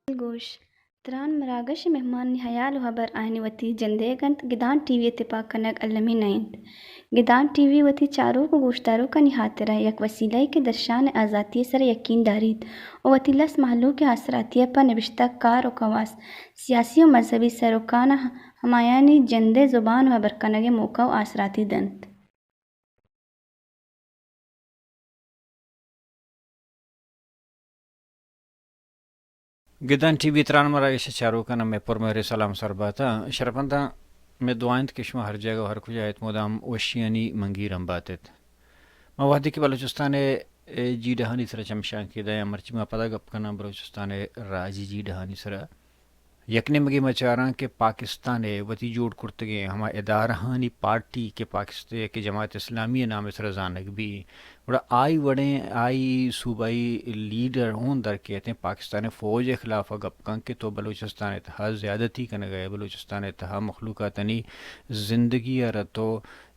گوش، تران مراگش ءِ مہمانانی ہیال ءُ ہبر آیانی وتی جندئیگ اَنت، گدان ٹی وی ءِ تپاک کنگ المی نہ اِنت۔ گدان ٹی وی وتی چاروک ءُ گوشداروکانی ہاترا یک وسیلہ یے کہ درشان ءِ آزاتی ءِ سرا یقین داریت ءُ وتی لس مہلوک ءِ آسراتی ءَ پہ نبشتہ کار ءُ کواس، سیاسی ءُ مذہبی سروکاں ہمایانی جند ءِ زبان ءُ ہبر کنگ ءِ موقع ءُ آسراتی دنت۔ گدان ٹی وی تران مراگش ءِ چاروکاں مئے پرمہریں سلام سر بات اَنت۔ شرپمنداں، مئے دعا اِنت کہ شما ہر جاگہ ءُ ہر کجا ات، مدام وشیانی منگیر ءَ بات ات۔ ما وہدے کہ بلوچستان ءِ جیڑہانی سرا چمشانکے دئیں، مرچی ما پدا گپ کناں بلوچستان ءِ راجی جیڑہانی سرا۔ یک نیمگے ما چاراں کہ پاکستان ءِ وتی جوڑ کرتگیں ہما ادارہانی پارٹی کہ پاکستان، کہ جماعت اسلامی ءِ نام ءِ سرا زانگ بی، گڑا آئی وڑیں، آئی صوبائی لیڈر ہوں در کیت ایں پاکستان ءِ فوج ءِ خلاف ءَ گپ کن کہ تو بلوچستان ءِ تہا زیادتی کنگ ءَ ئے، بلوچستان ءِ تہا مخلوقاتانی زندگی ءَ را تو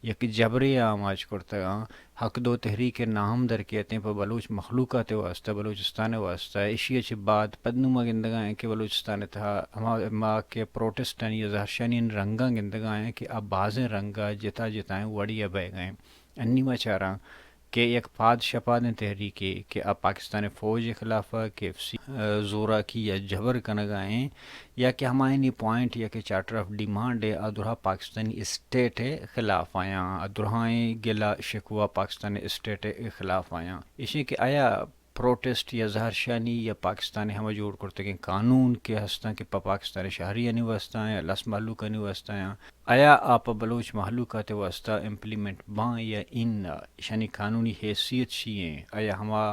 یک جبرے ءَ آماچ کرتگ اَنت۔ حق دو تحریک ءِ نام در کیت ایں پہ بلوچ مخلوقات ءِ واستہ، بلوچستان ءِ واستہ۔ ایشی ءَ چہ بعد پد نوں ما گندگ ءَ ایں کہ بلوچستان ءِ تہا ہما، ما کہ پروٹسٹانی یا زہرشانی رنگاں گندگ ءَ ایں کہ آ بازیں رنگ ءَ جتا جتائیں وڑے ءَ بئیگ ءَ ایں۔ انی ما چاراں کہ یک پاد شپادیں تحریکے کہ آ پاکستان ءِ فوج ءِ خلاف ءَ، کے ایف سی، ءَ زوراکی یا جبر کنگ ءَ ایں، یا کہ ہمایانی پوائنٹ یا کہ چارٹر آف ڈیمانڈ ءَ آ درہا پاکستانی اسٹیٹ ءِ خلاف آیاں، آ درہائیں گلہ شکوہ پاکستانی اسٹیٹ ءِ خلاف آیاں۔ ایشیں کہ آیا پروٹسٹ یا زہرشانی یا پاکستان ءِ ہما جوڑ کرتگیں قانون کہ ہستاں کہ پہ پاکستان ءِ شہریانی واستہ آیاں، لس مہلوکانی واستہ آیاں، آیا آ پہ بلوچ مہلوکات ءِ واستہ امپلیمنٹ باں یا اناں؟ ایشانی قانونی حیثیت چی ایں؟ آیا ہما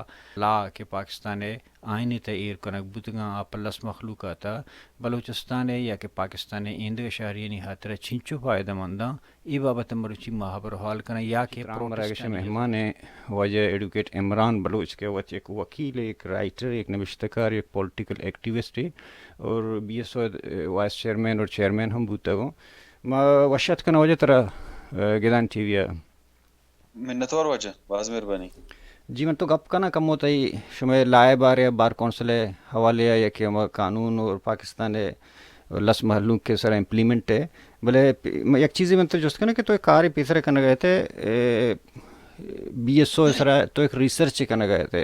لا کہ پاکستان ءِ آئین ءِ تہ ءَ ایر کنگ بوتگاں، آ پہ لس مخلوقات ءَ بلوچستان ءِ یا کہ پاکستان ءِ ایندگہ شہریانی ہاترا چنچو فائدہ منداں، اے بابت ءَ مروچی ما ہبر ءُ حال کناں یا کہ تران مراگش ءِ پروٹسٹانی مہمان ءَ واجہ ایڈوکیٹ عمران بلوچ کہ وت یک وکیل، یک رائٹر، یک نبشتہ کار، یک پولیٹیکل ایکٹیوسٹ اور be S O vice chairman اور چیئرمین ہم بوتگ اوں۔ ما وش اتک کناں واجہ ترا، ءَ، گدان ٹی وی ءَ۔ منتوار واجہ، باز مہربانی۔ جی، من تو گپ کناں کمو تئی شمئے لائے بارے بار کونسل ءِ حوالے ءَ یا کہ ہما قانون اور پاکستان ءِ لس مہلوک کے سر امپلیمنٹ ءَ، بلے پ-، م-، یک چیزے من تو جست کناں کہ تو ایک کارے پیسر کنگ ءَ ات، اے، بی ایس او ءِ سرا تو ایک ریسرچ کنگ ءَ ات،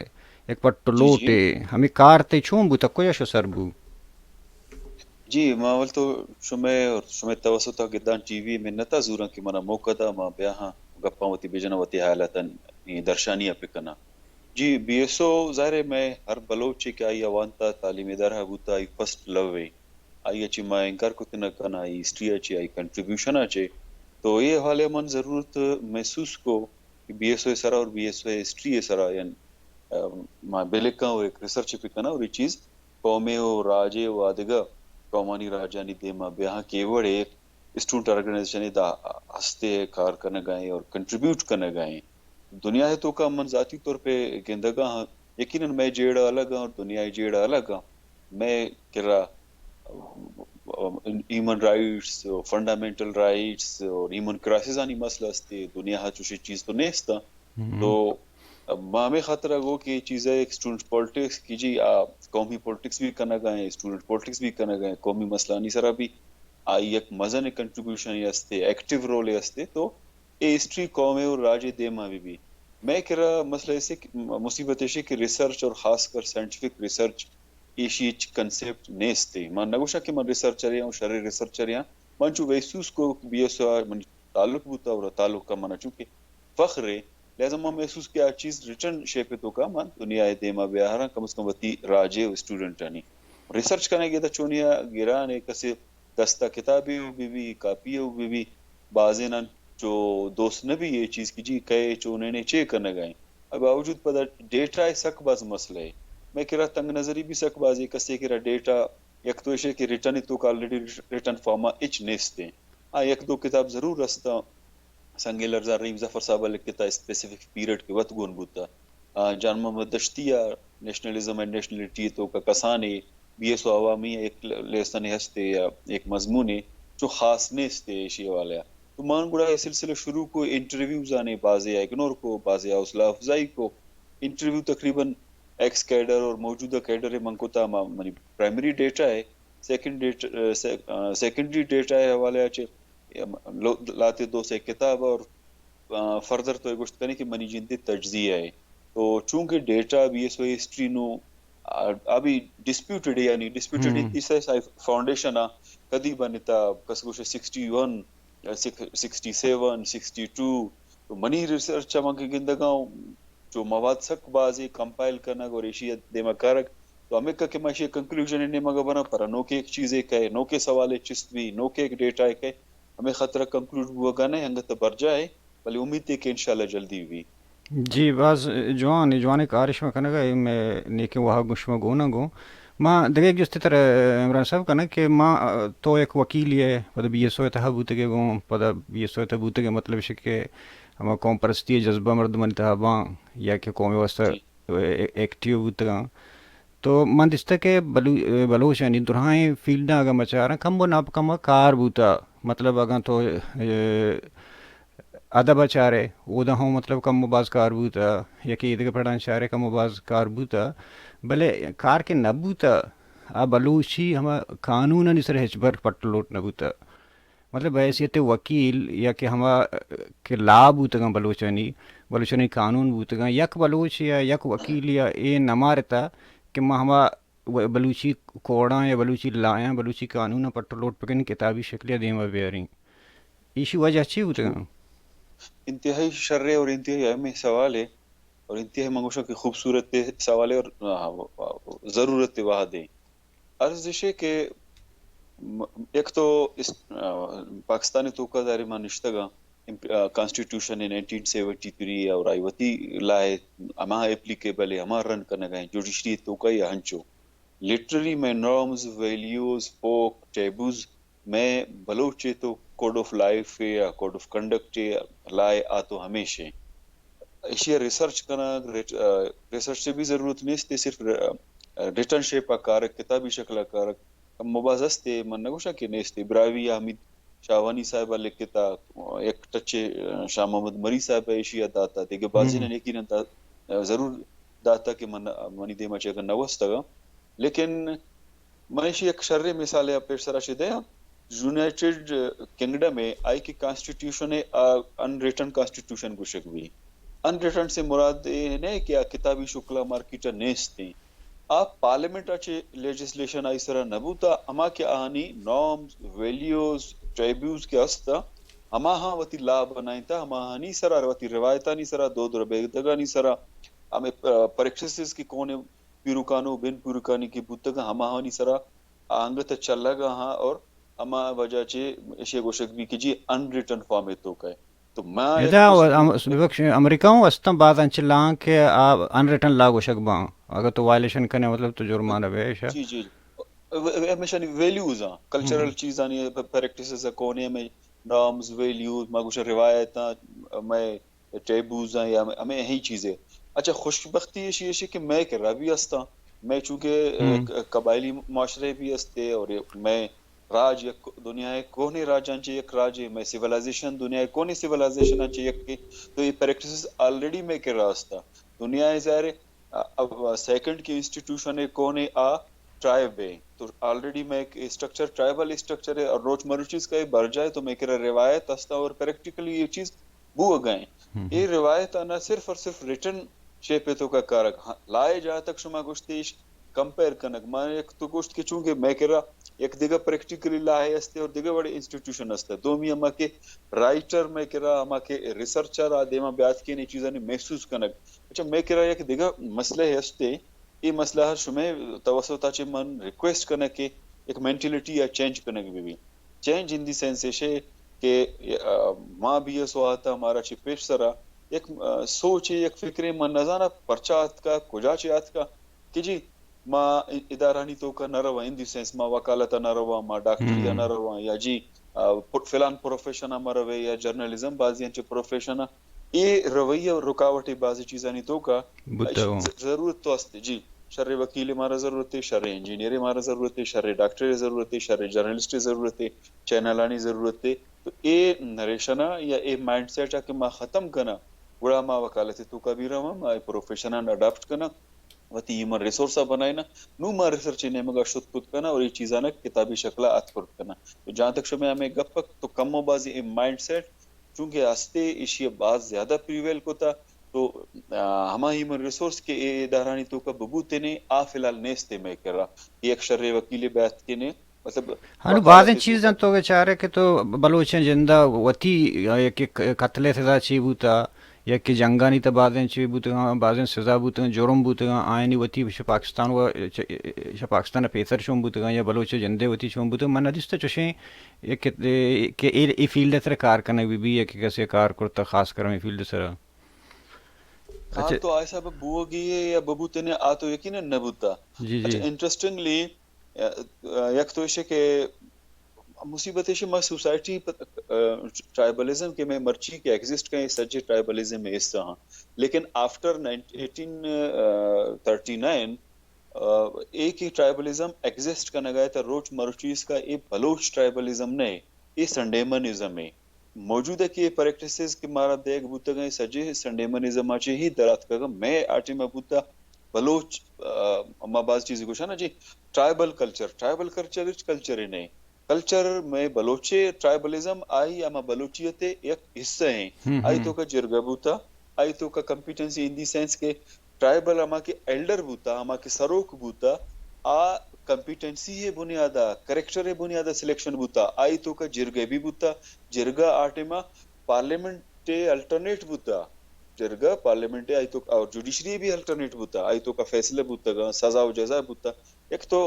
ایک پٹ جی، لوٹ جی۔ ءَ، ہمیں کار تئی چون بو، تک کجا شو سر بو؟ جی، ما اول تو شمئے اور شمئے توسط ءَ گدان ٹی وی منت ءَ زوراں کہ منا موقع دا، ما بیاہاں گپاں وتی بجناں، وتی حالاتانی درشانی ءَ بکناں۔ جی، بی ایس او ظاہر ہے مئے ہر بلوچے کہ آئی ءَ وانتا، تعلیم ادارہ بوتا، آئی فرسٹ لو ہے۔ آئی ءَ چہ ما انکار کت نہ کناں، آئی ہسٹری ءَ چہ، آئی کنٹریبیوشن ءَ چہ۔ تو اے حوالے ءَ من ضرورت محسوس کو کہ بی ایس او ءِ سرا اور بی ایس او ءِ ہسٹری ءِ سرا، یعنی، ام، ما بلکاں اور ایک ریسرچ بکناں اور اے چیز قومے و راجے و آدگہ قومانی راجانی دیما بیاہاں کہ اے وڑے اسٹوڈنٹ آرگنائزیشن دا ہستے کار کنگا ایں اور کنٹریبیوٹ کنگا ایں۔ دنیا ءِ توکا من ذاتی طور پہ گندگا ہاں، یقیناً مئے جیڑہ الگ آں اور دنیا ءِ جیڑہ الگ آں۔ مئے کرا ہیومن رائٹس، فنڈامنٹل رائٹس اور ہیومن کرائسز آنی مسئلہ استے، دنیا ءَ چوشیں چیز تو نیست آں۔ تو ما ہمے خاطر ءَ گو کہ اے چیز ءَ یک اسٹوڈنٹ پالیٹکس کہ جی آ قومی پالیٹکس بھی کنگ ءَ ایں، اسٹوڈنٹ پالیٹکس بھی کنگ ءَ ایں، قومی مسئلہ آنی سرا بھی آئی یک مزن کنٹریبیوشن استے، ایکٹیو رول استے، تو اے ہسٹری قوم ءِ اور راج ءِ دیما بھی بھی۔ مئے کرا مسئلہ ایسے کہ، مصیبت ایشی کہ ریسرچ اور خاص کر سائنٹیفک ریسرچ ایشی ہچ کنسپٹ نیستے۔ من نگوشاں کہ من ریسرچرے آں، شریں ریسرچرے آں۔ من چو محسوس کو بی ایس او ءَ من تعلق بوتا اور تعلق کا منا چونکہ فخر ہے، لہذا من محسوس کہ آ چیز ریٹن شیپ ءِ توکا من دنیا ءِ دیما بیاہراں، کم از کم وتی راج ءِ اسٹوڈنٹانی۔ ریسرچ کنگ ادا چونیا گران ہے، کسے دستا کتابے و بہ بی، کاپی و بہ بی، بازینان چو دوست نہ بی اے چیز کہ جی کئے چو نینے چے کنگا ایں۔ ء باوجود پدا ڈیٹا ء سک باز مسئلہ اے۔ مئے کرا تنگ نظری بھی سک بازے، کسے کرا ڈیٹا یک تو ایشے کہ ریٹن تو کا آلریڈی ریٹن فارما اچ نیستے۔ ہاں، یک دو کتاب ضرور رستا، سنگ لرزا رحیم ظفر صاحب لکھتا اسپیسیفک پیریڈ کے وت گون بوتا۔ آ، جان محمد دشتی یا نیشنلزم اینڈ نیشنلٹی تو کا کسانے بی ایس او عوامی ایک ل-، لیسن ہستے یا ایک مضمونے چو خاص نیستے ایشی حوالے۔ تو مان گڑا یہ سلسلہ شروع کو، انٹرویوز آنے بازے اگنور کو، بازے حوصلہ افزائی کو۔ انٹرویو تقریباً ایکس کیڈر اور موجودہ کیڈر من کو تا ما-، منی پرائمری ڈیٹا ہے، سیکنڈ ڈیٹ-، آ، سے-، آ، سیکنڈری ڈیٹا ہے حوالے اچے لو-، لاتے دو سے کتاب اور، آ، فردر تو گوشت کنی کہ منی جندے تجزیہ ہے۔ تو چونکہ data B S O history نو، آ، ابھی ڈسپیوٹڈ ہے، یعنی ڈسپیوٹڈ ہے، اس سے فاؤنڈیشن آ کدی بنتا، کس گوشے sixty one, sixty seven, sixty two, تو منی ریسرچ ء من کہ گندگاں چو مواد سک بازے کمپائل کنگ اور ایشی ء دیما کارگ، تو ہمے کہ ما ایشی کنکلوژن نیمگ ء براں، پر نوکے ایک چیزے کئے، نوکے سوالے چست بی، نوکے ایک ڈیٹا کئے، ہمے خطرہ کنکلوڈ بوگا نہ انگت برجا ہے، بلے امید ہے کہ انشاءاللہ جلدی بی۔ جی، باز جوان، جوانیں کارے شما کنگ ء، اے مئے نیکیں واہگ گوں شما گون ء گوں۔ ما دگہ یک جستے تر عمران صاحب کنگ کہ ما، تو یک وکیلے ئے، پدا بی ایس او ء تہا بوتگ ئے گوں، پدا بی ایس او ء تہا بوتگ ئے، مطلب اش کہ ہما قوم پرستی ء جذبہ مردمانی تہا باں یا کہ قوم ء واستہ جی۔ ایکٹیو بوتگاں۔ تو من دیستہ کہ بلو-، بلوچانی درائیں فیلڈاں اگاں بچاراں کم و ناپ کم کار بوتا، مطلب اگاں تو، اے، ادب ء چارے، اودا ہوں مطلب کم و باز کار بوتا، یا کہ ایدگہ پڑاں چارے کم و باز کار بوتا، بلے کار کہ نہ بوتا، آ بلوچی ہما قانونانی سر ہچ بر پٹ لوٹ نہ بوتا۔ مطلب بحیثیت وکیل یا کہ ہما کہ لا بوتگاں بلوچانی، بلوچانی قانون بوتگاں، یک بلوچ یا یک وکیل یا اے نہ مارتا کہ ما ہما و-، بلوچی کوڑاں یا بلوچی لایاں، بلوچی قانوناں پٹ لوٹ بکنیں، کتابی شکلے دیما بیاریں۔ ایشی وجہ چی بوتگاں؟ انتہائی شرے اور انتہائی اہم سوال ہے، اور انتہائی من گوشاں کہ خوبصورت سوال ہے اور، آ، ضرورت وہد ہے۔ عرض اش کہ م-، یک تو اس-، آ، پاکستان توکا ظاہر ما نشتگاں، امپ-، آ، کانسٹیٹیوشن نائنٹین سیونٹی تھری اور آئی وتی لا ہے، ہما اپلیکیبل ہے، ہما رن کنگا ہیں، جوڈیشری توکا یا ہنچو۔ لٹرلی مئے نارمز، ویلیوز، فوک، ٹیبوز، مئے بلوچ ء تو کوڈ آف لائف ء یا کوڈ آف کنڈکٹ ء لا ء آ تو ہمیش ء۔ ایشی ء ریسرچ کنگ، ریٹ-، آ، ریسرچ ء بھی ضرورت نیست، صرف ر-، آ، ریٹن شیپ ء کارگ، کتابی شکل ء کارگ، کم و باز است ء من نہ گوشاں کہ نیست۔ براہوئی ء حمید شاہوانی صاحب ء لکھتا، یک ٹچے، آ، شاہ محمد مری صاحب ء ایشی ء داتا، دگہ بازیں ہم۔ نیکی نہ دا-، آ، ضرور داتا کہ من، منی دیما چہ اگاں نہ وستگاں۔ لیکن من ایشی یک شریں مثالے ء پیش سرا چہ دیاں۔ یونائیٹڈ کنگڈم ء آئی کہ کانسٹیٹیوشن ء آ ان ریٹن کانسٹیٹیوشن گوشگ بی۔ ان ریٹن سے مراد اے نہ کہ آ کتابی شکلا مارکیٹ ء نیست ایں۔ آ پارلیمنٹ ء چہ لیجسلیشن آئی سرا نہ بوتا، ہما کہ آہانی نارمز، ویلیوز، ٹیبوز کہ ہستا، ہماہاں وتی لا بنائینتا، ہماہانی سرا، وتی روایتانی سرا، دود ربیدگانی سرا، ہمے، آ، پریکٹسز کہ کون پیرکانو بن پیرکانی کہ بوتگ، ہماہانی سرا آ انگت چلگ آہاں اور ہما وجہ چہ ایشی گوشگ بی کہ جی ان ریٹن فارم ء توکا ہے۔ تو ما یک ادا قسم و-، ام-، ببخش، امریکہ ہوں استاں بعض انچ لاں کہ آ ان ریٹن لا گوشگ باں۔ اگر تو وائلیشن کنے، مطلب تو جرمانہ بے ایشا۔ جی، جی۔ و-، و-، ہمیشانی ویلیوز آں، کلچرل ہم۔ چیزانی پ-، پریکٹسز کونے میں نارمز، ویلیوز، ما گوشے روایت آں، میں ٹیبوز آں یا ہمیں، ہمیں ہی چیزیں۔ اچھا، خوشبختی ایشی، ایشی کہ مئے کرا بھی ہستاں۔ مئے چونکہ، ہم۔ ق-، قبائلی معاشرے بھی ہستے اور یہ مئے راج یک دنیا ء کوہنیں راجاں چہ یک راجے، مئے سیولائزیشن دنیا ء کوہنیں سیولائزیشناں چہ یکے۔ تو یہ پریکٹسز آلریڈی مئے کرا ہستا۔ دنیا ء ظاہر ہے، ا-، ا-، سیکنڈ کی انسٹیٹیوشن ء کوہنیں آ ٹرائب ء۔ تو آلریڈی مئے اسٹرکچر ٹرائبل اسٹرکچر ہے اور روچ مروچیز کا یہ برجائے تو مئے کرا روایت ہستا اور پریکٹیکلی یہ چیز بوگ ء ایں۔ ہم۔ اے روایت ء نہ صرف اور صرف ریٹن شیپ ء توکا کارگ۔ ہاں، لائے جہاں تک شما گوشتے اش کمپیئر کنگ، ما یک تو گوشت کہ چونکہ مئے کرا یک دگہ پریکٹیکلی لا ہے استے اور دگہ وڑے انسٹیٹیوشن استے۔ دومی ہما کہ رائٹر مئے کرا، ہما کہ ریسرچر آ دیما بیاتکین اے چیزانی محسوس کنگ۔ اچھا، مئے کرا یک دگہ مسئلہ ہے استے، اے مسئلہ شمے توسط ء چہ من ریکویسٹ کنگ کہ یک مینٹلٹی ء چینج کنگ بہ بی۔ چینج ان دی سینس ایشے کہ، آ، ما بی ایس او آتا، مارا چہ پیش سرا یک، آ، سوچے، یک فکرے، من نزاناں پرچا آتکا، کجا چہ آتکا، کہ جی ما ادارہانی توکا نہ رواں، ان دی سینس ما وکالت ء نہ رواں، ما ڈاکٹری ء نہ رواں، یا جی، آ، پ-، فلان پروفیشن ء مہ روے، یا جرنلزم، بازی انچو پروفیشن ء، اے رویہ رکاوٹے بازی چیزانی توکا ضرورت تو است، جی۔ شر وکیل مارا ضرورت ہے، شر انجینئر مارا ضرورت ہے، شر ڈاکٹر ضرورت ہے، شر جرنلسٹ ضرورت ہے، چینلانی ضرورت ہے۔ تو اے نریشن ء یا اے مائنڈ سیٹ ء کہ ما ختم کناں، گڑا ما وکالت توکا بی رواں، ما اے پروفیشن ء اڈاپٹ کناں، وتی ہیومن ریسورس ء بنائیناں، نوں ما ریسرچ ء نیمگ ء شت کت کناں اور اے چیزاں کتابی شکل ء اتک کرت کناں۔ تو جہاں تک شمئے ہمے گپ ء تو کم و باز اے مائنڈ سیٹ چونکہ ہستے ایشی ء باز زیادہ پریویل کتا، تو، آ، ہما ہیومن ریسورس کہ اے ادارہانی توکا ببوتینے، آ فی الحال نیستے مئے کرا۔ یک شرے وکیلے بیت کینے، مطلب، ہنو بازیں چیزاں تو چارے کہ تو بلوچیں جندا وتی یک، یک قتل سزا چی بوتا، یک جنگانی تہ بازیں چی بوتگاں، بازیں سزا بوتگاں، جرم بوتگاں، آیانی وتی چہ پاکستان و چہ، چہ پاکستان پیسر چون بوتگاں یا بلوچ جندے وتی چون بوتگاں، من ندیستہ چوشیں یک کہ، کہ اے، اے فیلڈ سر کار کنگ بی بی، یک کسے کار کرتا خاص کر ہمیں فیلڈ سر۔ کار اچھا۔ تو آ حساب بوگی ہے یا ببوتنے، آ تو یقیناً نہ بوتا۔ جی، جی۔ اچھا، انٹرسٹنگلی، ا، ا، یک تو ایشے کہ مصیبت ایشے ما سوسائٹی پر، ا، ٹرائبلزم کہ میں مرچی کہ ایگزسٹ کہیں سجے ٹرائبلزم میں حصہ ہاں۔ لیکن after nine-, eighteen thirty nine, ا، اے کہ ٹرائبلزم ایگزسٹ کنگا ہے تا روچ مرچی اس کا اے بلوچ ٹرائبلزم نہیں، اے سنڈیمنزم ہے۔ موجودہ کہ اے پریکٹسز کہ مارا دیگ بوتگ ایں، سجے سنڈیمنزم ء چہ ہی دراتکگ۔ مئے آ ٹائم ء بوتا بلوچ، آ، ما باز چیزے گوشاں نا جی، ٹرائبل کلچر، ٹرائبل کلچر ہچ کلچرے نہ ایں۔ کلچر مئے بلوچے، ٹرائبلزم آئی ہما بلوچیت ء یک حصہ ایں۔ آئی توکا جرگہ بوتا، آئی توکا کمپیٹنسی ان دی سینس کہ ٹرائبل ہما کہ ایلڈر بوتا، ہما کہ سروک بوتا، آ کمپیٹنسی ء بنیادا، کریکٹر ء بنیادا سلیکشن بوتا، آئی توکا جرگہ بھی بوتا، جرگہ آ ٹائما پارلیمنٹ ء الٹرنیٹ بوتا، جرگہ پارلیمنٹ ء آئی توکا اور جوڈیشری بھی الٹرنیٹ بوتا، آئی توکا فیصلہ بوتگاں، سزا و جزا بوتا۔ یک تو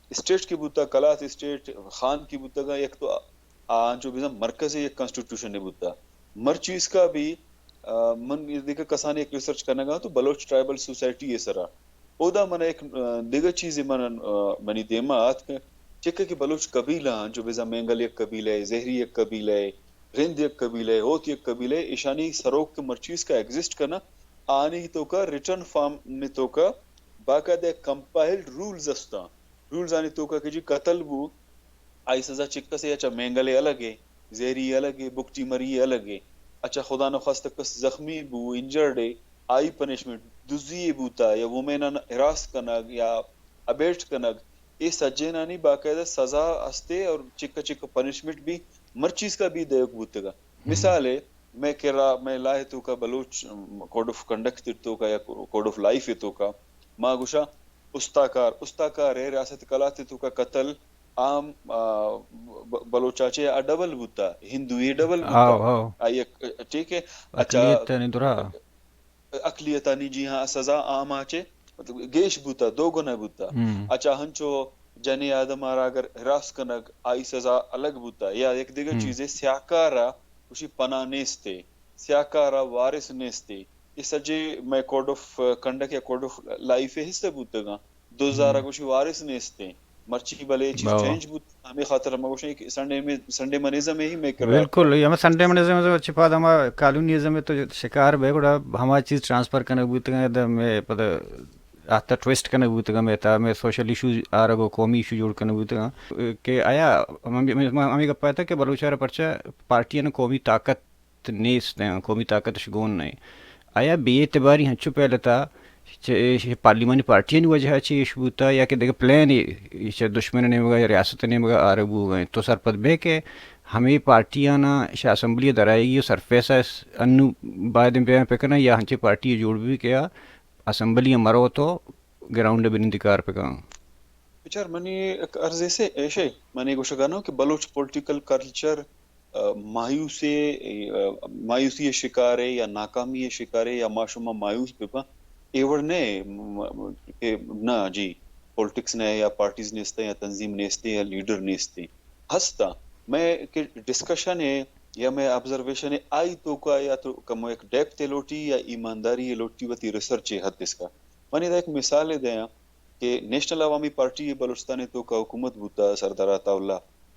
اسٹیٹ کی بوتا، کلات اسٹیٹ، خان کی بوتگاں، یک تو آ انچو بزاں مرکز ء یک کانسٹیٹیوشن بوتا۔ مرچی اس کا بھی، آ، من دگہ کسانی یک ریسرچ کنگا تو بلوچ ٹرائبل سوسائٹی ء سرا۔ اودا من ایک، آ، دگہ چیزے من، آ، منی دیما آتک۔ چکہ کہ بلوچ قبیلہ آں، جو بزاں مینگل یک قبیلہ ہے، زہری یک قبیلہ ہے، رند یک قبیلہ ہے، ہوت یک قبیلہ ہے، ایشانی سروک کہ مرچی اس کا ایگزسٹ کنا، آنی توکا ریٹن فارم نے توکا باقاعدہ کمپائلڈ رولز استاں۔ رولز آنی توکا کہ جی قتل بو، آئی سزا چکس ء، اچھا مینگل ء الگ ء، زہری ء الگ ء، بگٹی مری ء الگ ء۔ اچھا خدا نخواستہ کس زخمی بو، انجرڈ ء، آئی پنشمنٹ دزی ء بوتا یا وومین ء ہراس کنگ یا ابیٹ کنگ، اے سجینانی باقاعدہ سزا استے اور چکا چکا پنشمنٹ بھی مرچیز کا بھی دیوک بوتگا۔ مثال ہے، میں کرا، میں لائے تو کا بلوچ، ام، کوڈ آف کنڈکٹ تو کا یا کوڈ آف لائف تو کا، ما گوشا استاکار، استاکار ہے ریاست کلات تو کا قتل، عام، آ، ب-، بلوچا چے آ ڈبل بوتا، ہندوی ڈبل بوتا۔ آؤ، آؤ۔ آ یک، ٹھیک ہے؟ اچھا، اقلیت یعنی درا۔ اقلیتانی جی ہاں سزا عام آ چے، مطلب، گیش بوتا، دو گنا بوتا۔ ہم۔ اچھا، ہنچو جنی آدم آرا اگر ہراس کنگ، آئی سزا الگ بوتا۔ یا یک دیگر ہم۔ چیزے، سیاکارا کشی پناہ نیستے، سیاکارا وارث نیستے۔ یہ سجے میں کوڈ آف کنڈکٹ یا کوڈ آف لائف حصہ بوتگاں۔ دو ہزار ء گوشی وارث نیستیں۔ مرچی بلے چیز چینج بوت، ہمیں خاطر ہم گوشیں کہ سنڈے میں، سنڈے منیزم ہی میں کر رہا بالکل، یہ ہمیں سنڈے منیزم سے اچھی پاد ہما کالونیزم تو شکار بے گڑا ہما چیز ٹرانسفر کنگ بوتگا، دا میں پد آتا ٹویسٹ کنگ بوتگا، میں تا میں سوشل ایشو آرگ و قومی ایشو جوڑ کنگ بوتگا۔ کہ آیا ہمیں، ہمیں، ہمیں گپا تھا کہ بلوچ آرا پرچہ پارٹیاں قومی طاقت نیست ایں، قومی طاقت اش گون نہ ایں۔ آیا بے اعتباری ہنچو پھیلتا چہ، چہ پارلیمانی پارٹیانی وجہ چہ ایش بوتا یا کہ دگہ پلان اے، ایش دشمن نیمگا یا ریاست نیمگا آرگ بوگا ایں؟ تو سرپد بے کہ ہمے پارٹیانا شہ اسمبلی درائیگی و سرفیس انو باید بیان پکنن یا ہنچے پارٹی جوڑ بی کہ آ اسمبلی مرو تو گراؤنڈ بنندی کار پکن؟ بچار، منی یک عرض ایسے، ایشے، منی گوشگانو کہ بلوچ پولیٹیکل کلچر، آ، مایوسی، آ، مایوسی شکار ہے یا ناکامی شکار ہے یا ما شما مایوس ببا، اے وڑ نہ ہے، م-، م-، کہ نہ جی، پولیٹکس نہ ہے یا پارٹیز نیستے یا تنظیم نیستے یا لیڈر نیستے۔ ہستا، میں کہ ڈسکشن ہے یا میں آبزرویشن ہے، آئی توکا یا تو کمو ایک ڈیپتھ لوٹی یا ایمانداری لوٹی وتی ریسرچ حد اس کا۔ من ادا ایک مثال دیاں کہ نیشنل عوامی پارٹی بلوچستان توکا حکومت بوتا، سردار عطا اللہ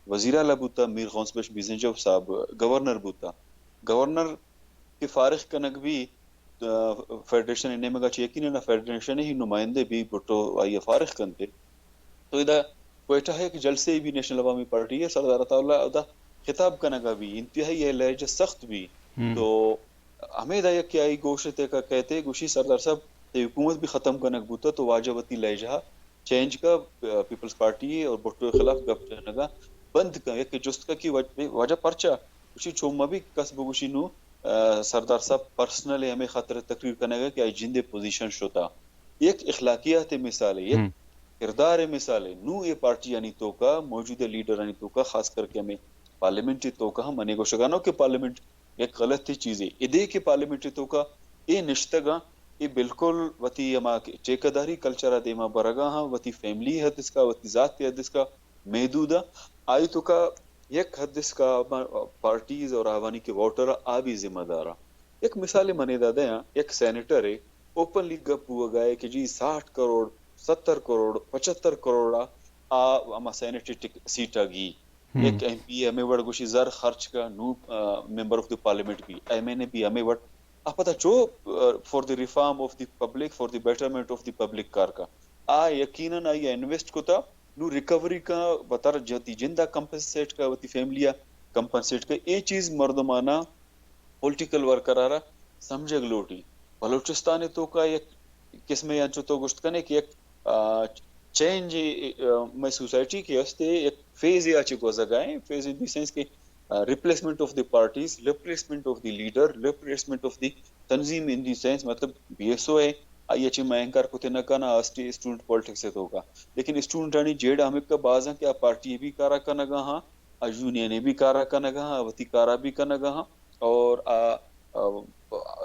وزیر اعلیٰ بوتا، میر غوث بخش بزنجو صاحب گورنر بوتا۔ گورنر کہ فارغ کنگ بی، آ، فیڈریشن نیمگا چہ یقیناً فیڈریشن ہی نمائندے بی بھٹو آئی فارغ کنتے۔ تو ادا کوئٹہ ءَ یک جلسے بی نیشنل عوامی پارٹی ءِ، سردار عطا اللہ ادا خطاب کنگا بی، انتہائی اے لہجہ سخت بی۔ تو ہمیدا یک کہ آئی گوش تے کا کہتے گوشی سردار صاحب تے حکومت بھی ختم کنگ بوتا تو واجہ وتی لہجہ چینج کا، آ، پیپلز پارٹی اور بھٹو کے خلاف گپ جنگا بند کا۔ یک جست کا کہ وج-، واجہ پرچا؟ گوشی چو مبی کس بگوشی نو، آ، سردار صاحب پرسنل ہمیں خاطر تقریر کنگا کہ آئی جندے پوزیشن شتا۔ یک اخلاقیات مثال ہے، یک کردار مثال ہے۔ نو اے پارٹی آنی توکا، موجودہ لیڈر آنی توکا، خاص کر کے ہمیں پارلیمنٹ توکا ہم منے گوشگانو کہ پارلیمنٹ یک غلط چیز ہے۔ ادے کہ پارلیمنٹ توکا اے نشتگاں، اے بالکل وتی ہما ٹھیکہ داری کلچر دیما برگا ہاں، وتی فیملی حد اس کا، وتی ذات حد اس کا محدود ہے۔ آئی توکا یک حد اس کا پارٹیز اور آوانی کے ووٹر آ بھی ذمہ دار ہیں۔ یک مثال منے دادا ہیں، یک سینیٹر ہے، اوپنلی گپ بوگا ہے کہ جی ساٹھ کروڑ، ستر کروڑ، پچہتر کروڑ آ، آ ہما سینیٹری ٹک-، سیٹ آ گی۔ یک ایم پی ہمیں وڑ گوشی زر خرچ کا، نو، آ، ممبر آف دی پارلیمنٹ بھی، ایم این اے بھی ہمیں وڑ۔ آ پتہ چو، آ، for the reform of the public, for the betterment of the public کار کا۔ آ یقیناً آئی انویسٹ کتا، نو ریکوری کا، وتر جتی جندا کمپنسیٹ کا، وتی فیملی آ کمپنسیٹ کا۔ اے چیز مردمانا پولیٹیکل ورکر آرا سمجھگ لوٹی۔ بلوچستان توکا یک قسم انچو تو گوشت کنے کہ یک، آ، چینج، آ، مئے سوسائٹی کے ہستے یک فیز آ چہ گوزگا ہیں، فیز ان دی سینس کہ، آ، replacement of the parties, replacement of the leader, replacement of the تنظیم ان دی سینس، مطلب بی ایس او ہے، آئی چہ میں انکار کتے نہ کنا، اسٹی-، اسٹوڈنٹ پالیٹکس توکا۔ لیکن اسٹوڈنٹ آنی جیڑ ہمیں کا بازاں کہ آ پارٹی بھی کارا کنگا ہاں، آ یونین بھی کارا کنگا ہاں، وتی کارا بھی کنگا ہاں۔ اور آ، آ،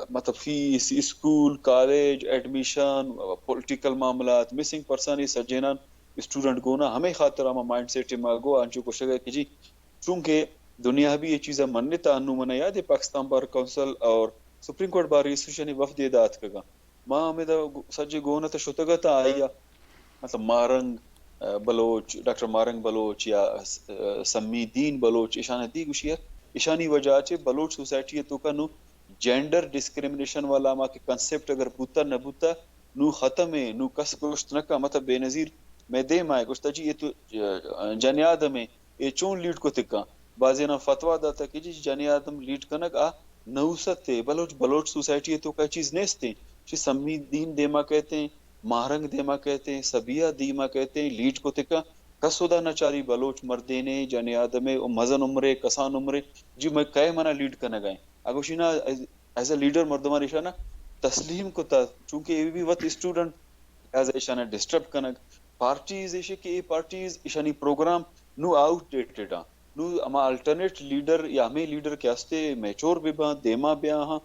مطلب fees, school, college, admission, political معاملات، مسنگ پرسن، اے سجینان اسٹوڈنٹ گونا ہمیں خاطر ہما مائنڈ سیٹ ما گو انچو گوشگ ہے کہ جی چونکہ دنیا بھی یہ چیزا منتا۔ انو منا یاد ہے پاکستان بار کونسل اور سپریم کورٹ بار ایسوسیشن وفد ادا اتکگا۔ ما ہمیں دا سجے گونا تا شتگا تا آیا مطلب ماہرنگ، آ، بلوچ، ڈاکٹر ماہرنگ بلوچ یا س-، آ، سمی دین بلوچ، ایشان دی گوشی ہے، ایشانی وجہ چہ بلوچ سوسائٹی توکا نو جینڈر ڈسکریمنیشن والا ما کہ کنسپٹ اگر بوتا نہ بوتا، نو ختم ہے، نو کس گوشت نہ کا، مطلب بے نظیر میں دے مائے گوشتا جی یہ تو، آ، جن آدم ہے، اے چون لیڈ کتگ کن؟ بازینا فتوا داتا کہ جی جنی آدم لیڈ کنگ آ نحوست تے، بلوچ، بلوچ سوسائٹی توکا چیز نیست ہیں۔ چی سمی دین دیما کہتے ہیں، ماہرنگ دیما کہتے ہیں، سبیہ دیما کہتے ہیں، لیڈ کتگ کن۔ کس ادا نہ چاری بلوچ مردینے، جنی آدمے، او مزن عمرے، کسان عمرے، جی میں کئے منا لیڈ کنگ ہیں۔ اگوشی نا، ایز، ایز اے لیڈر مردمان ایشانا تسلیم کتا، چونکہ اے بھی وت اسٹوڈنٹ، لہذا ایشانا ڈسٹرب کنگ۔ پارٹیز ایشی کہ اے پارٹیز ایشانی پروگرام نو آؤٹ ڈیٹڈ آں۔ نو ہما الٹرنیٹ لیڈر یا ہمے لیڈر کہ ہستے میچور بہ باں، دیما بیا ہاں،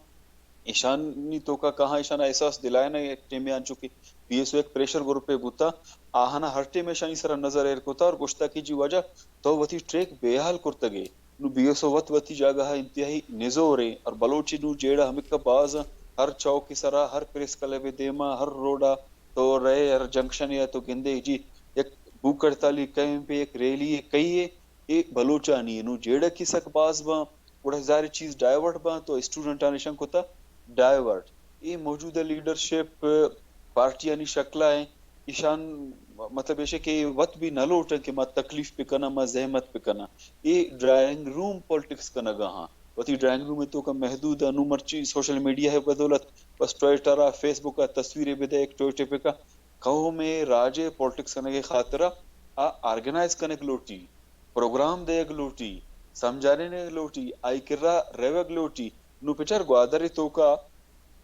ایشانی توکا کہاں ایشانا احساس دلائنا یک ٹیمے آں، چونکہ پی ایس او یک پریشر گروپے بوتا، آہانا ہر ٹیم ایشانی سرا نظر ایر کتا اور گوشتا کہ جی واجہ تو وتی ٹریک بے حال کرتگے۔ نو بی ایس او وت وتی جاگہ انتہائی نزورے اور بلوچی نو جیڑہ ہمکہ باز ہر چوک سرا، ہر پریس کلب دیما، ہر روڈا تو رئے ہر جنکشن یا تو گندے جی یک بھوک ہڑتالی کیمپ ہے، یک ریلی ہے، کئی ہے، اے بلوچانی ہے۔ نو جیڑہ کی سک باز باں، گڑا ظاہر چیز ڈائیورٹ باں، تو اسٹوڈنٹانی شن کتا ڈائیورٹ۔ اے موجودہ لیڈرشپ پارٹیانی شکلا ہے، ایشان مطلب ایشے کہ وت بھی نہ لوٹن کہ ما تکلیف پہ کناں، ما زحمت پہ کناں۔ اے ڈرائنگ روم پالیٹکس کنگا ہاں۔ وتی ڈرائنگ روم توکا محدود آں۔ نو مرچی سوشل میڈیا ہے بدولت، بس ٹویٹر آ، فیس بک آ تصویرے بدے، ایک ٹویٹے پہ کا قوم ء راج ء پالیٹکس کنگ ء خاطر ء آ آرگنائز کنگ لوٹی، پروگرام دیگ لوٹی، سمجھارینگ لوٹی، آئی کرا روگ لوٹی۔ نو پچر گوادر ء توکا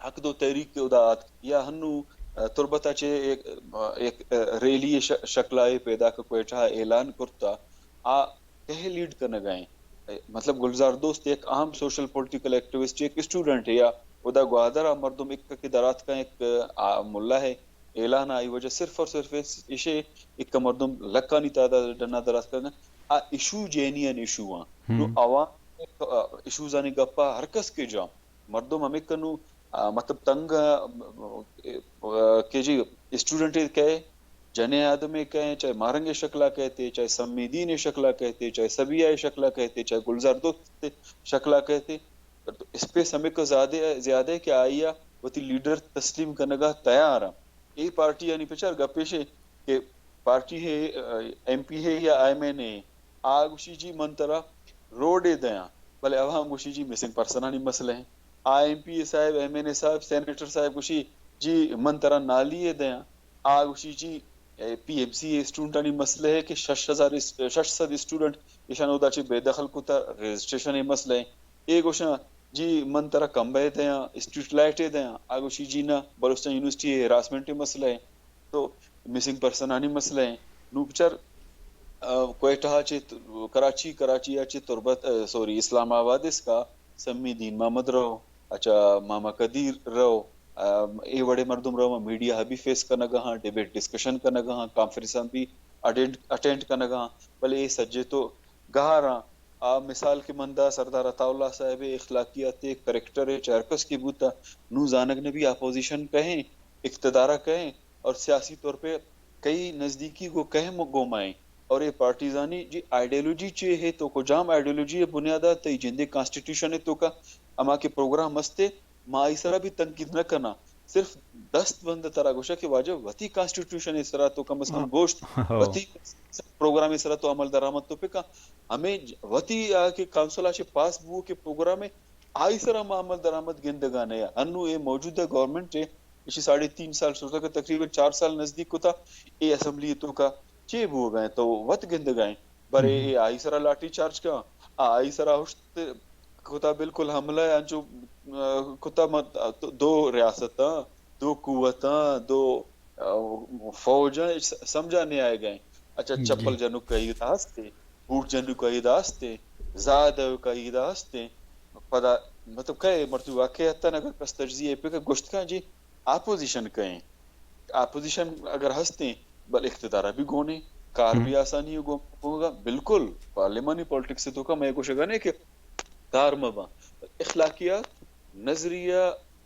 حق دو تحریک ادا آتک یا ہنو، ء، تربت ء چہ یک، ء، یک، ء، ریلی ء ش-، شکل ء پیداک کوئٹہ ء اعلان کرتا۔ آ کئے لیڈ کنگ ء انت؟ مطلب گلزار دوست یک اہم سوشل پولیٹیکل ایکٹیوسٹ، یک اسٹوڈنٹ یا ادا گوادر ء مردم اکہ کہ دراتکاں، یک، آ، ملا ہے اعلان آئی وجہ صرف اور صرف اس-، ایشے اکہ مردم لکھانی تعداد ڈنا دراتکاں۔ آ ایشو جینین ایشو آں۔ نو عوام ایشوزانی گپا ہر کس کے جا، مردم ہمیں کنو، آ، مطلب تنگ، آ، آ، کہ جی اسٹوڈنٹ کہے، جنے آدمے کہے، چاہے ماہرنگ شکلا کہتے، چاہے سمی دین شکلا کہتے، چاہے سبیہ شکلا کہتے، چاہے گلزار دوست شکلا کہتے، تو اسپیس ہمیں کو زیادہ، زیادہ کہ آئیا وتی لیڈر تسلیم کنگا تیار ہیں۔ اے پارٹی یعنی پچار گپیشے کہ پارٹی ہے، ایم پی ہے یا ایم این اے، آ گوشی جی من ترا روڈے دیاں، بلے عوام گوشی جی مسنگ پرسنانی مسئلہ ہیں۔ آ ایم پی اے صاحب، ایم این اے صاحب، سینیٹر صاحب گوشی جی من ترا نالی دیاں۔ آ گوشی جی پی ایم سی اسٹوڈنٹانی مسئلہ ہے کہ شش ہزار اس-، شش سد اسٹوڈنٹ ایشان اودا چہ بے دخل کتا، رجسٹریشن مسئلہ ہے۔ اے گوشاں جی من ترا کمبے دیاں، اسٹریٹ لائٹے دیاں۔ آ گوشی جی نہ، بلوچستان یونیورسٹی ہراسمنٹ مسئلہ ہے، تو مسنگ پرسنانی مسئلہ ہے۔ نو بچار، آ، کوئٹہ چہ ت-، کراچی، کراچی چہ تربت، آ، سوری، اسلام آباد اس کا سمی دین محمد رو، اچھا، ماما قدیر رو، آ، اے وڑے مردم رو، میڈیا ہبی فیس کنگا ہاں، ڈیبیٹ ڈسکشن کنگا ہاں، کانفرنس بھی اٹینڈ، اٹینڈ کنگا ہاں، بلے اے سجے تو گہاراں۔ آ مثال کہ من دا سردار عطا اللہ صاحب اخلاقیات کریکٹر چہ ہر کس کی بوتا، نو زانگ نبی اپوزیشن کہیں، اقتدارا کہیں، اور سیاسی طور پہ کئی نزدیکی گو کہیں گو مائیں۔ اور یہ پارٹیزانی جی آئیڈیالوجی چے ہے تو کجام آئیڈیالوجی بنیادا تئی جندے کانسٹیٹیوشن ہے تو کا اما کے پروگرام مستے، ما آئی سرا بھی تنقید نہ کناں، صرف دست بند ترا گوشا کہ واجہ وتی کانسٹیٹیوشن سرا تو کم از کم گوشت، وتی پروگرام سرا تو عمل درآمد تو پکا۔ ہمیں ج-، وتی آ کہ کونسل آ چہ پاس بو کہ پروگرام ہے، آئی سرا ما عمل درآمد گندگا نیا۔ انو اے موجودہ گورنمنٹ ہے، اشی ساڑھے تین سال سوچتا کہ تقریباً چار سال نزدیک کتا، اے اسمبلی تو کا چے بو گئے تو وت گندگا ہیں۔ برے اے آئی سرا لاٹھی چارج کا، آ آئی سرا ہشت کتا بالکل حملہ ہے، انچو، آ، کتا مت-، دو ریاستاں، دو قوتاں، دو، آ، فوجاں، س-، سمجھا نہیں آئے گئے۔ اچھا، چپل جنوک کا عید ہستے، بوٹ جنوک کا عید ہستے، زاد کا عید ہستے۔ پدا، مطلب، کئے مرچی واقعی حتی اگر کس تجزیہ پہ کہ گوشت کن جی، اپوزیشن کئیں؟ اپوزیشن اگر ہستیں، بل اقتدار بھی گونے، کار بھی آسانی ہو گو-، ہوگا۔ بالکل، پارلیمانی پالیٹکس تو کا میں گوشگا نے کہ کار مبا۔ اخلاقیات، نظریہ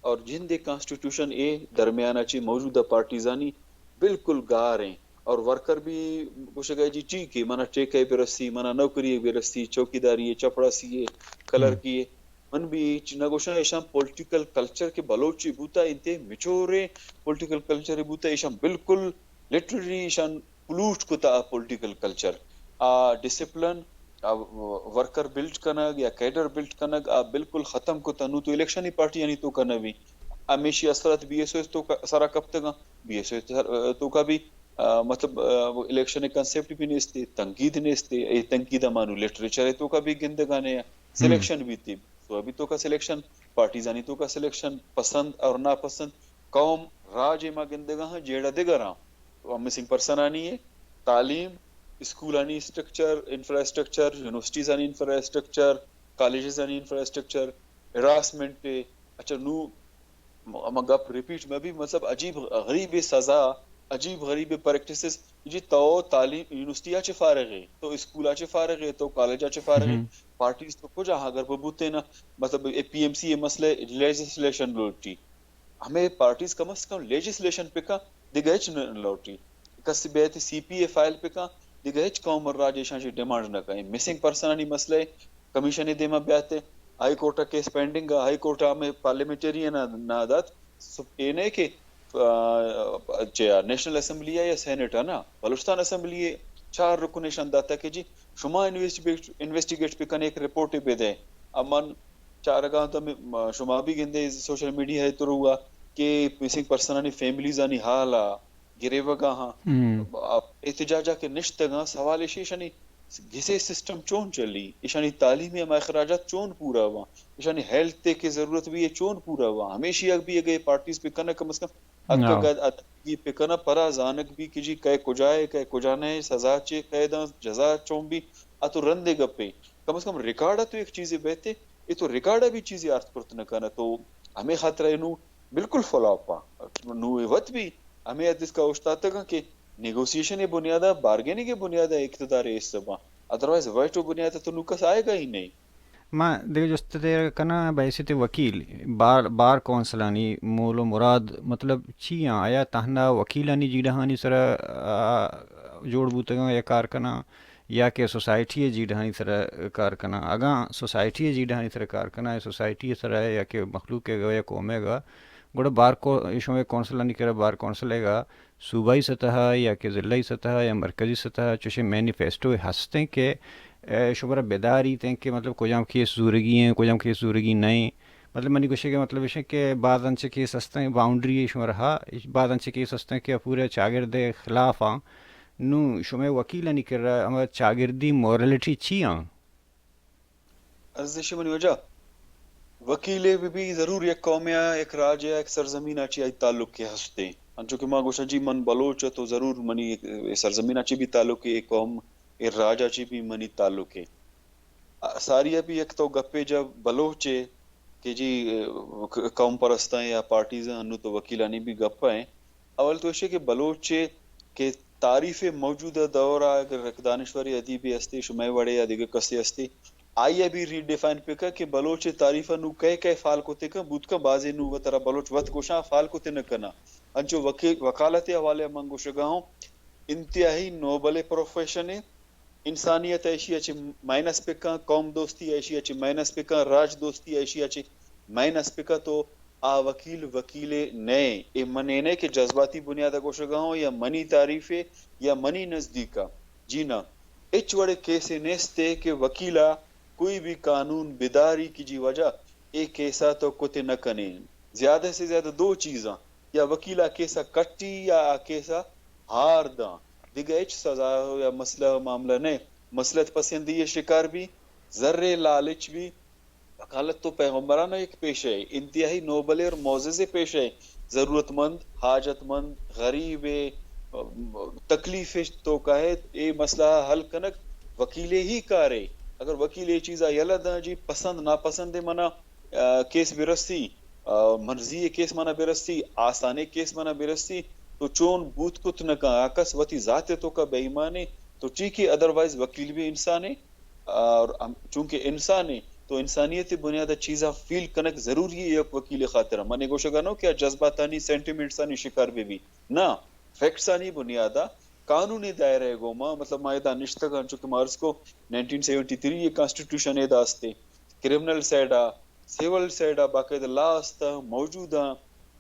اور جند کانسٹیٹیوشن اے درمیان چی موجودہ پارٹیزانی بالکل گار ہیں۔ اور ورکر بھی گوشگا جی ٹھیک ہے، منا ٹیکے برسی، منا نوکری برسی، چوکیداری ہے، چپڑاسی ہے، کلرکی ہے۔ من بھی ہچ نہ گوشاں، ایشاں پولیٹیکل کلچر کہ بلوچی بوتا انتے، میچوریں پولیٹیکل کلچر بوتا، ایشاں بالکل لٹرلی ایشاں پلوٹ کتا آ پولیٹیکل کلچر۔ آ ڈسپلن، آ ورکر بلڈ کنگ یا کیڈر بلڈ کنگ، آ بالکل ختم کتا۔ نو تو الیکشنی پارٹی یعنی تو کنوی۔ ہمیشی اثرات بی ایس او تو ک-، سرا کپتگاں، بی ایس او تو کا بھی، آ، مطلب، آ، الیکشن کنسپٹ بھی نیستے، تنقید نیستے، اے تنقید مانو لٹریچر تو کا بھی گندگانے، سلیکشن بیتی۔ سو ابھی تو کا سلیکشن، پارٹیزانی تو کا سلیکشن، پسند اور ناپسند، قوم، راج ما گندگا ہاں، جیڑا دگراں۔ تو مسنگ پرسنانی ہے، تعلیم، اسکولانی اسٹرکچر، انفراسٹرکچر، یونیورسٹیزانی انفراسٹرکچر، کالجزانی انفراسٹرکچر، ہراسمنٹ، اچھا نو ہما گپ ریپیٹ میں بھی، مطلب، عجیب غریب سزا، عجیب غریب پریکٹسز۔ جی تو تعلیم یونیورسٹی چے فارغ ہے، تو اسکول چے فارغ ہے، تو کالج چے فارغ ہے، پارٹیز تو کجا ہاں اگر ببوتے نا، مطلب، اے پی ایم سی اے مسئلہ لیجسلیشن لوٹی۔ ہمے پارٹیز کم از کم لیجسلیشن پکا، دگہ ہچ نہ لوٹی۔ کس بیت سی پی اے فائل پکا، دگہ ہچ قوم راج ایشاں چی ڈیمانڈ نہ کئیں۔ مسنگ پرسنانی مسئلہ کمیشن دیما بیات، high court case pending, high court ہمے پارلیمنٹیرین نہ دات۔ سو اے نہ کہ، آ، چیا نیشنل اسمبلی یا سینیٹ ہے نا، بلوچستان اسمبلی چار رکن ایشان داتا کہ جی شما انویسٹیگیٹ، انویسٹیگیٹ پکن، ایک رپورٹ بدے۔ اب من چارگاں تو میں، شما بھی گندے سوشل میڈیا ہے تو روا کہ مسنگ پرسنانی فیملیزانی حال آ گریوگا ہاں۔ احتجاجا کہ نشتگاں، سوال ایشی ایشانی گسے سسٹم چون چلی، ایشانی تعلیمی ہما اخراجات چون پورا ہوا، ایشانی ہیلتھ کے ضرورت بھی ہے چون پورا ہوا، ہمیشی اگ بھی اگے پارٹیز پہ کنہ کم از کم اگ ادگی پہ کنہ پرا زانگ بھی کہ جی کئے کجا ہے، کئے کجا نہ ہے، سزا چے کئے داں، جزا چون بھی، اتو رندے گپے۔ کم از کم ریکارڈ تو ایک چیزے بیتے، اے تو ریکارڈ بھی چیزے آرت کرت نہ کنہ، تو ہمے خاطر اینو بالکل فلاپ آں۔ نوں اے وت بھی ہمے حد اسکا اوشتاتگاں کہ نیگوسیشن ء بنیادا، بارگیننگ ء بنیادا اقتدار ء حصہ باں۔ ادروائز ویٹو بنیاد ءَ تو نوں کس آئیگا ہی نہیں۔ ما دگہ جست دے کناں بحیثیت وکیل، بار، بار کونسلانی مول و مراد مطلب چی آں؟ آیا تہنا وکیلانی جیڑہانی سرا، آ، جوڑ بوتگاں یا کار کناں، یا کہ سوسائٹی ءِ جیڑہانی سرا کار کناں؟ اگاں سوسائٹی ءِ جیڑہانی سرا کار کناں، سوسائٹی ءِ سرا یا کہ مخلوق ءِ گا یا قوم ءِ گا، گڑا بار کو-، شمئے کونسلانی کرا، بار کونسل ءِ گا، صوبائی سطح ءَ یا کہ ضلعی سطح ءَ یا مرکزی سطح ءَ چوشیں مینیفیسٹو ہستیں کہ، اے، شمارا بداریت ایں کہ مطلب کجام کیس زورگی ایں، کجام کیس زورگی نہ ایں؟ مطلب منی گوشگ ءِ مطلب اش کہ بعض انچیں کیس ہستیں، باؤنڈری شمارا ہا، بعض انچیں کیس ہستیں کہ پورے چاگرد ءِ خلاف آں۔ نوں شمئے وکیلانی کرا ہما چاگردی مورالیٹی چی آں؟ عزیز منی وجہ، وکیلے بہ بی ضرور یک قومے ءَ، یک راجے ءَ، یک سرزمین ءَ چی آئی تعلق کے ہستے۔ انچو کہ ما گوشاں جی من بلوچ ءَ تو ضرور منی اے سرزمین ءَ چی بھی تعلق ہے، اے قوم، اے راج ءَ چی بھی منی تعلق ہے۔ آ، ساری ءَ بھی یک تو گپے جا بلوچ ہے کہ جی، اے، ق-، قوم پرستاں یا پارٹیز انو تو وکیلانی بھی گپ ہیں۔ اول تو ایشے کہ بلوچ ءِ کہ تعریف موجودہ دور ءَ اگر یک دانشورے ادیبے ہستے، شمئے وڑے یا دگہ کسے ہستے، آئی ءَ بھی ری ڈیفائن پکا کہ بلوچ ءِ تعریف ءَ نوں کئے کئے فال کتے کن، بوت کن بازے نوں وترا بلوچ وت گوشاں فال کتے نہ کناں۔ انچو وکی-، وکالت ءِ حوالے ءَ من گوشگا ہوں، انتہائی نوبل پروفیشن ہے، انسانیت ایشی ءَ چہ مائنس پکاں، قوم دوستی ایشی ءَ چہ مائنس پکاں، راج دوستی ایشی ءَ چہ مائنس پکاں، تو آ وکیل وکیلے نئے۔ اے من اے نئے کہ جذباتی بنیاد ءَ گوشگا ہوں یا منی تعریفے یا منی نزدیکا۔ جی نہ، ہچ وڑے کیسے نیستے کہ وکیلا کوئی بھی قانون بداری کہ جی وجہ اے کیسا تو کتے نہ کنے۔ زیادہ سے زیادہ دو چیزاں، یا وکیلا کیسا کٹی یا آ کیسا ہار داں۔ دگہ ہچ سزا یا مسئلہ معاملہ نئے۔ مسئلہ پسندی ءِ شکار بھی، زر ءِ لالچ بھی، وکالت تو پیغمبرانہ یک پیشہ ہے، انتہائی نوبل اور معزز پیشہ ہے۔ ضرورت مند، حاجت مند، غریب ہے، تکلیف تو کا ہے، اے مسئلہ حل کنگ وکیلے ہی کار ہے۔ اگر وکیل اے چیزا یلہ داں جی پسند ناپسند منا، آ، کیس برسی، آ، مرضی کیس منا برسی، آسانے کیس منا برسی، تو چون بوت کت نہ کن، آ کس وتی ذات تو کا بے ایمانے، تو ٹھیک ہے، ادروائز وکیل بھی انسانے۔ اور ہم، چونکہ انسانے، تو انسانیت بنیاد چیزا فیل کنگ ضروری ہے یک وکیل خاطر۔ من گوشگا نو کہ جذباتانی، سینٹیمنٹسانی شکار بہ بی۔ نہ، فیکٹسانی بنیادا قانونی دائرہ گوما، مطلب ما ادا نشتگاں، چونکہ ما عرض کو نائنٹین سیونٹی تھری یہ کانسٹیٹیوشن ادا استے۔ کرمنل سائیڈا، سول سائیڈا باقاعدہ لا استا، موجود آں۔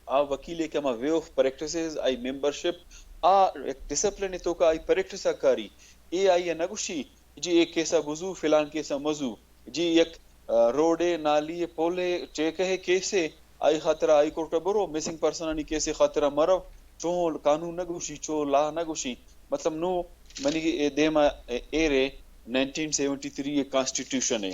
آ وکیلے کہ ہما وے آف پریکٹسز، آئی ممبرشپ، آ یک ڈسپلن تو کا آئی پریکٹس کاری۔ اے آئی نہ گوشی جی اے کیسا بزو، فلان کیسا مزو۔ جی یک، آ، روڈے، نالی، پولے، ٹیکہ کیسے، آئی خاطرا ہائی کورٹ برو، مسنگ پرسنانی کیسے خاطرا مرو، چون قانون نہ گوشی، چو لا نہ گوشی۔ مطلب نو منی اے دیما اے، ایرے نائنٹین سیونٹی تھری اے کانسٹیٹیوشن ہے۔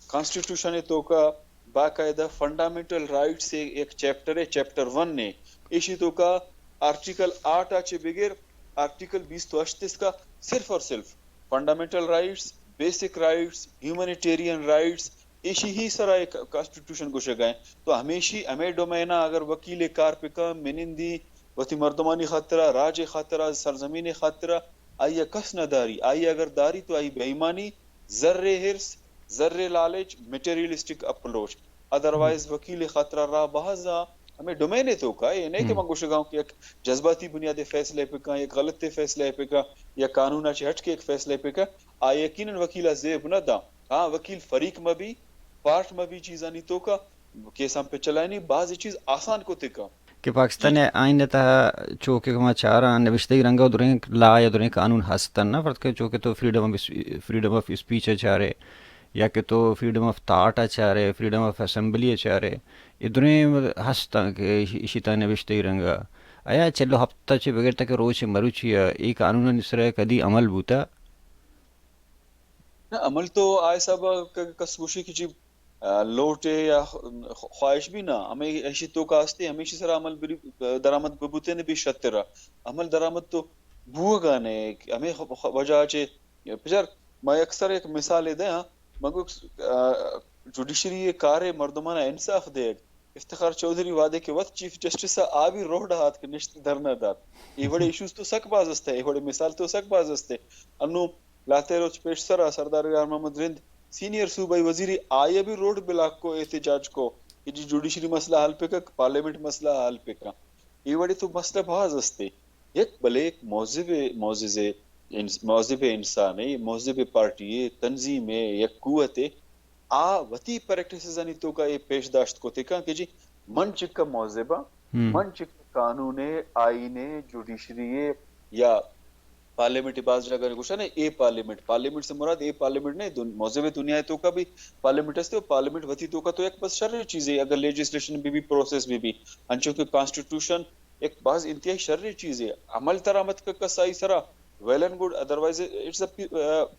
کانسٹیٹیوشن ءِ توکا باقاعدہ فنڈامنٹل رائٹس ءِ یک چیپٹر ہے، چیپٹر ون ہے۔ ایشی توکا آرٹیکل آٹھ ءَ چہ بگر آرٹیکل بیست و ہشت تسکا صرف اور صرف فنڈامنٹل رائٹس، بیسک رائٹس، ہیومانیٹیرین رائٹس، ایشی ہی سرا یک کانسٹیٹیوشن گوشگا ہے۔ تو ہمیشی ہمے ڈومین ءَ اگر وکیلے کار پکا منندی وتی مردمانی خاطرا، راج خاطرا، سرزمین خاطرا، آئی ءَ کس نہ داری۔ آئی ءَ اگر داری تو آئی بے ایمانی، زر ءِ حرص، زر ءِ لالچ، مٹیریلسٹک اپروچ۔ ادروائز وکیل ءِ خاطرا راہ بہز آں۔ ہمے ڈومین ءِ توکا اے نہ کہ من گوشگا ہوں کہ یک جذباتی بنیاد ءَ فیصلہ پکاں، یک غلط فیصلہ پکاں، یا قانون ءَ چہ ہٹ کے یک فیصلہ پکاں، آ یقیناً وکیل ءَ زیب نہ داں۔ ہاں، وکیل فریق مہ بی، پارٹ مہ بی چیزانی توکا، کیساں پہ چلائینی بازیں چیز آسان کتگ۔ کہ پاکستان ءِ آئین ءِ تہا چو کہ ما چاراں نبشتہی رنگ ءَ دریں لا یا دریں قانون ہست انت، نہ فرض کہ چو کہ تو فریڈم آف اس-، فریڈم آف اسپیچ ءَ چارے یا کہ تو فریڈم آف تھاٹ ءَ چارے، فریڈم آف اسمبلی ءَ چارے، اے دریں ہست انت کہ ایشی، ایشی تہا نبشتہی رنگ ءَ۔ آیا چل و ہپت ءَ چہ بگر تاکہ روچ مروچی ءَ اے قانونانی سر ءَ کدی عمل بوتا؟ نہ، عمل تو آ حساب ءَ ک-، کس گوشی کہ جی، آ، لوٹ ءِ یا خ-، خواہش بھی نہ، ہمے ایشی توکا ہستے، ہمیشی سرا عمل بری-، درآمد ببوتیں بی شترا۔ عمل درآمد تو بوگا نہ، ہمے خ-، خ-، وجہ چہ، پچر، ما اکثر یک مثالے دیاں، من گو، آ، جوڈیشری ءِ کار ءَ مردماں انصاف دیگ۔ افتخار چوہدری وہدے کہ وت چیف جسٹس ءَ آ بھی روڈ ءَ آتک نشت دھرنا دات۔ اے وڑے ایشوز تو سک باز است، اے وڑے مثال تو سک باز است۔ انو لہتے روچ پیش سرا سردار یار محمد رند سینئر صوبائی وزیری آئی ء بھی روڈ بلاک کو، احتجاج کو کہ جی جوڈیشری مسئلہ حل پکک، پارلیمنٹ مسئلہ حل پکا۔ اے وڑے تو مسئلہ بھاز استے۔ یک بلے یک مہذب، معزز، انس-، مہذب انسانے، مہذب پارٹی، تنظیم، یک قوت، آ وتی پریکٹسز آنی توکا اے پیش داشت کتے کن کہ جی من چکا مہذب آں، ہم۔ من چکا قانون، آئین، جوڈیشری یا پارلیمنٹ، باز جاگہ گوشن اے پارلیمنٹ، پارلیمنٹ سے مراد اے پارلیمنٹ نہیں، دن-، مہذب دنیا توکا بھی پارلیمنٹ ہستے، اور پارلیمنٹ وتی توکا تو یک بس شر چیزے، اگر لیجسلیشن بھی بھی پروسیس بھی بھی، انچو کہ کانسٹیٹیوشن یک باز انتہائی شر چیزے، عمل ترا مت ک-، کس آئی سرا، well and good, otherwise it's a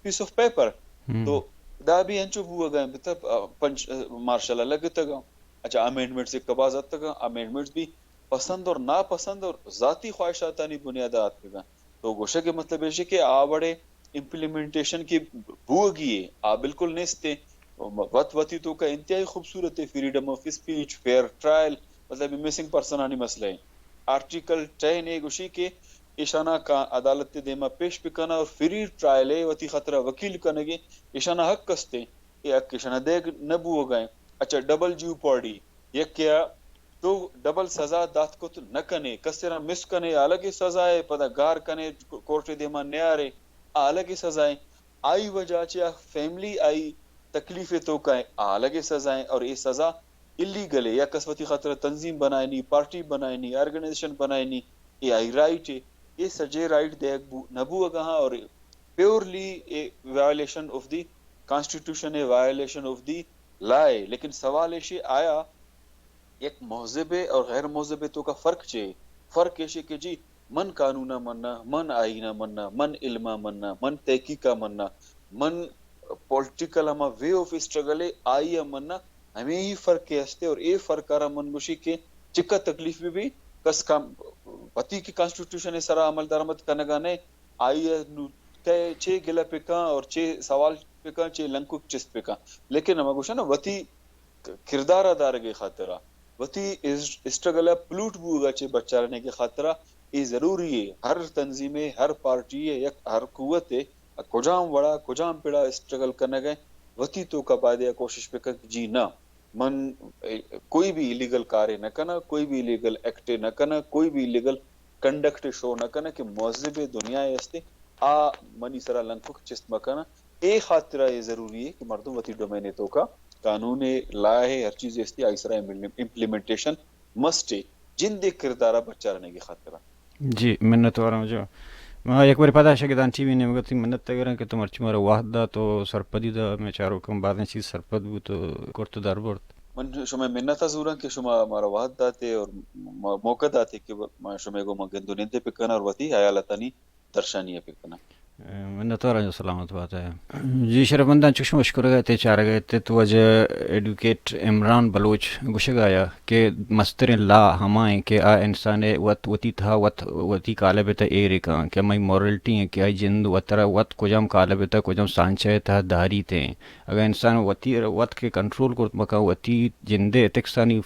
piece of paper. Hmm. تو دا بھی انچو بوگا ہیں، بتا، آ، پنچ، آ، مارشل الگ تگا۔ اچھا، امینڈمنٹس ایک باز اتگا، امینڈمنٹس بھی پسند اور ناپسند اور ذاتی خواہشاتانی بنیاد آتکگاں۔ تو گوشگ ء مطلب ایش کہ آ وڑے امپلیمنٹیشن کہ بوگی ء، آ بالکل نیست ء۔ وت وتی توکا انتہائی خوبصورت ء، freedom of speech, fair trial, مطلب مسنگ پرسن آنی مسئلہ ء۔ آرٹیکل ٹین ء گوشی کہ ایشانا کا عدالت ء دیما پیش بکناں اور فری ٹرائل ء وتی خاطرا وکیل کنگے ایشانا حق است ء۔ اے حق ایشانا دیگ نہ بوگا ء۔ اچھا، ڈبل جیوپارڈی، یکے ء تو ڈبل سزا دات کت نہ کنے، کسے را مس کنے، آ الگے سزا ء، پدا گار کنے، کورٹ ء دیما نیارے، آ الگے سزا ء۔ آئی وجہ چہ آ فیملی آئی تکلیف ء توکا ء، آ الگے سزا ء۔ اور اے سزا الیگل ء، یا کس وتی خاطر تنظیم بنائینی، پارٹی بنائینی، آرگنائزیشن بنائینی، اے آئی رائٹ ء۔ اے سجے رائٹ دیگ بو-، نہ بوگا ہاں، اور purely a violation of the constitution ء، وائلیشن آف دی لا ء۔ لیکن سوال ایشی آیا یک مہذب ء اور غیر مہذب ء توکا فرق چے؟ فرق ایشی کہ جی من قانون ء مننا، من آئین ء مننا، من علم ء مننا، من تحقیق ء مننا، من پولیٹیکل ہما وے آف اسٹرگل ء آئی ء مننا، ہمے ہی فرق ء ہستے۔ اور اے فرق ء را من گوشی کہ چکا تکلیف بھی بھی کس کام وتی کہ کانسٹیٹیوشن ء سرا عمل درآمد کنگا نہ، آئی ء نو کئے چے گلہ پکاں اور چے سوال پکاں، چے لنکک چست پکاں۔ لیکن ہما گوشاں نا وتی کردار ء دارگ ء خاطرا، وتی اس-، اسٹرگل ء پلوٹ بوگ ء چہ بچارینگ ء خاطرا اے ضروری ہے۔ ہر تنظیم ء، ہر پارٹی ء، یک ہر قوت ء کجام وڑا، کجام پڑا اسٹرگل کنگ ء، وتی توکا باید ء کوشش بکن کہ جی نہ، من کوئی بھی ایلیگل کارے نہ کناں، کوئی بھی ایلیگل ایکٹے نہ کناں، کوئی بھی ایلیگل کنڈکٹ شو نہ کناں کہ مہذب دنیا ء استے آ منی سرا لنکک چست مہ کناں۔ اے خاطرا اے ضروری ہے کہ مردم وتی ڈومین ء توکا قانون ء، لا ء، ہر چیز استی آئی سرا امپلیمنٹیشن مسٹ ہے، جند ء کردارا بچارنگی خاطرا۔ جی، منت وارم جو۔ ما یک بار پدا شگدان ٹی وی نیمگا تئی منت تگراں کہ تو مرچی مارا وہد دات و سرپدی دا، مئے چاروکاں بازیں چیز سرپد بوت و کرت و در برت۔ من شمئے منت ء زوراں کہ شما مارا وہد داتے اور م-، موقع داتے کہ ما شمئے گوما گند و نندے بکناں اور وتی حیالاتانی درشانی ء بکناں۔ منتوار آں، سلامت بات ئے۔ جی شرفمنداں، چوش مشکورگ ء تے چارگ ء تے تو واجہ ایڈوکیٹ عمران بلوچ گوشگ ء آیا کہ مستریں لا ہما ایں کہ آ انسان ء وت وتی تہا وت وتی کالب ء تہ ایر کن کہ ہمائی مورلٹی ایں کہ آئی جند وترا وت کجام کالب ء تہ کجام سانچہ ء تہ داریت ایں۔ اگاں انسان وتی وت کہ کنٹرول کرت مکن، وتی جند ء ایتھکسانی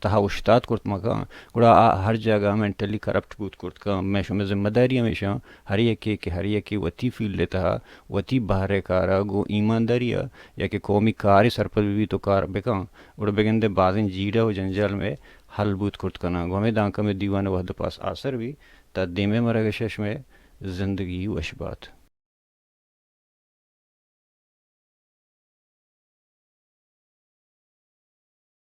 تہا اوشتات کرت مکن، گڑا آ ہر جاگہ مینٹلی کرپٹ بوت کرت کن۔ مئے شمئے ذمہ داری ہمیشاں ہر یکے کہ ہر یکے وتی فیلڈ ء تہا وتی بہر ء کار ء گوں ایمانداری ء یا کہ قومی کارے سرپد بہ بیت و کار بکن، گڑا بگندے بازیں جیڑہ و جنجال مئے حل بوت کرت کناں۔ گوں ہمے دانکہ مئے دیوان ء وہد ء پاس آسر بی، تا دیمے مرگ ء شش مئے زندگی وش بات۔